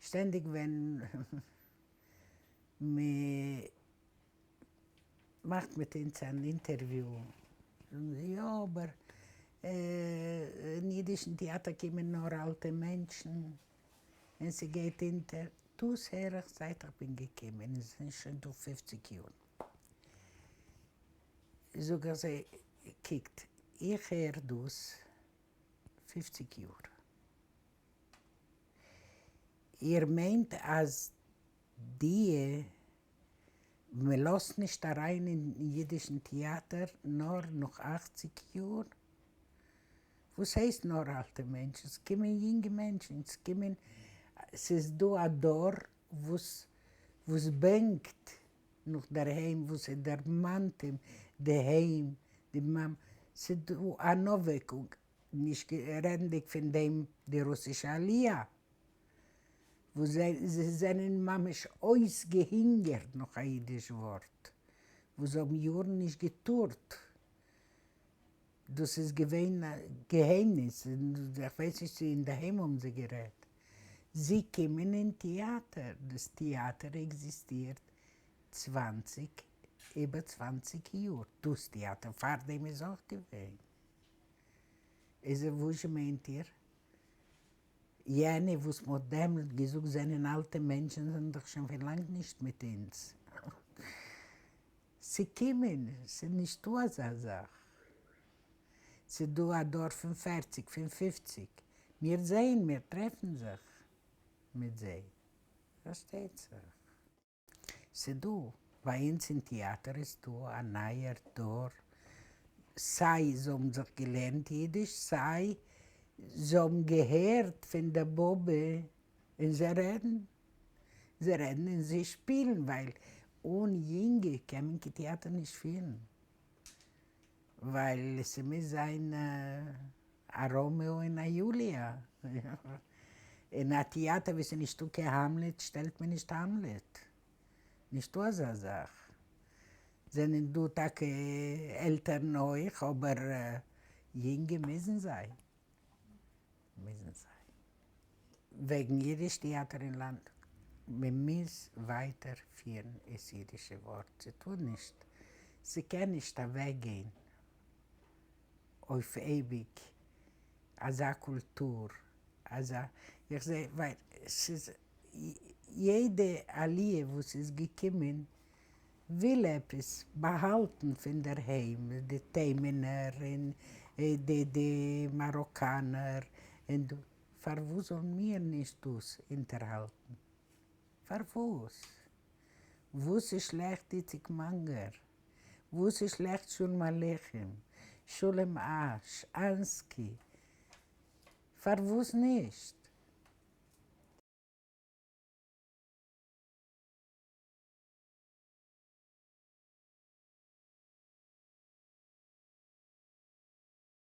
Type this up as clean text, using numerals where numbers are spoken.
שטענדיג ווען מ'מאכט מיט אונז אן אינטערוויו, זאגן זיי, יא אבער אין אידישן טעאטער קומען נאר אלטע מענטשן און ס'גייט אונטער. דאס הער איך זייט איך בין געקומען, און ס'זענען שוין דא 50 יאר. זאג איך זיי, קוקט, איך הער דאס 50 יאר. איר מיינט אז די מען לאזט נישט אריין אין אידישן טעאטער נאר נאך 80 יאר? וואס הייסט נאר אלטע מענטשן? ס'קומען יונגע מענטשן, ס'קומען, ס'איז דא א דור וואס וואס בענקט נאך דער היים, וואס ס'דערמאנט אים די היים, די מאמע, ס'איז דא אן אויפוועקונג, נישט רעדנדיג פון דעם די רוסישע עליה, וואס זיי זענען ממש אויסגעהונגערט נאך א אידיש ווארט, וואס זיי האבן יארן נישט געטארט, דאס איז געווען א געהיימניס, איך ווייס נישט צו אינדערהיים האבן זיי גערעדט. זיי קומען אין טעאטער, דאס טעאטער עקזיסטירט 20, איבער 20 יאר, דאס טעאטער, פארדעם איז אויך געווען. איז וואס מיינט איר? יענע וואס מ'האט דעמאלט געזאגט זענען אלטע מענטשן זענען דאך שוין פון לאנג נישט מיט אונז. ס'קומען, ס'איז נישטא אזא זאך. ס'איז דא א דור פון 40, פון 50. מיר זעען, מיר טרעפן זיך מיט זיי. פארשטייט זיך. ס'דא, ביי אונז אין טעאטער איז דא א נייער דור, סיי זיי האבן זיך געלערנט אידיש, סיי זיי האבן געהערט פון די באבע און זיי רעדן, זיי רעדן און זיי שפילן, ווייל אן יונגע קען מען קיין טעאטער נישט פירן, ווייל ס'מוז זיין א ראמעא און א יוליא. אין א טעאטער וואו ס'איז נישטא קיין האמלעט שטעלט מען נישט האמלעט. נישטא אזא זאך. זענען דא טאקע עלטערן אויך, אבער יונגע מוזן זיי. מוזן זיי. וועגן אידיש טעאטער אין לאנד. מען מוז ווייטער פירן דאס אידישע ווארט. ס'טאר נישט, ס'קען נישט אוועקגיין אויף אייביג אזא קולטור, אזא, איך זע, ווייל ס'איז יעדע עליה וואס איז געקומען וויל עפעס באהאלטן פון דער היים, די תימן'ער און די די מאראקאנער, און דא, פארוואס זאלן מיר נישט דאס אונטערהאלטן? פארוואס? וואס איז שלעכט איציק מאנגער? וואס איז שלעכט שלום עליכם, שלום אש, אנסקי? פארוואס נישט?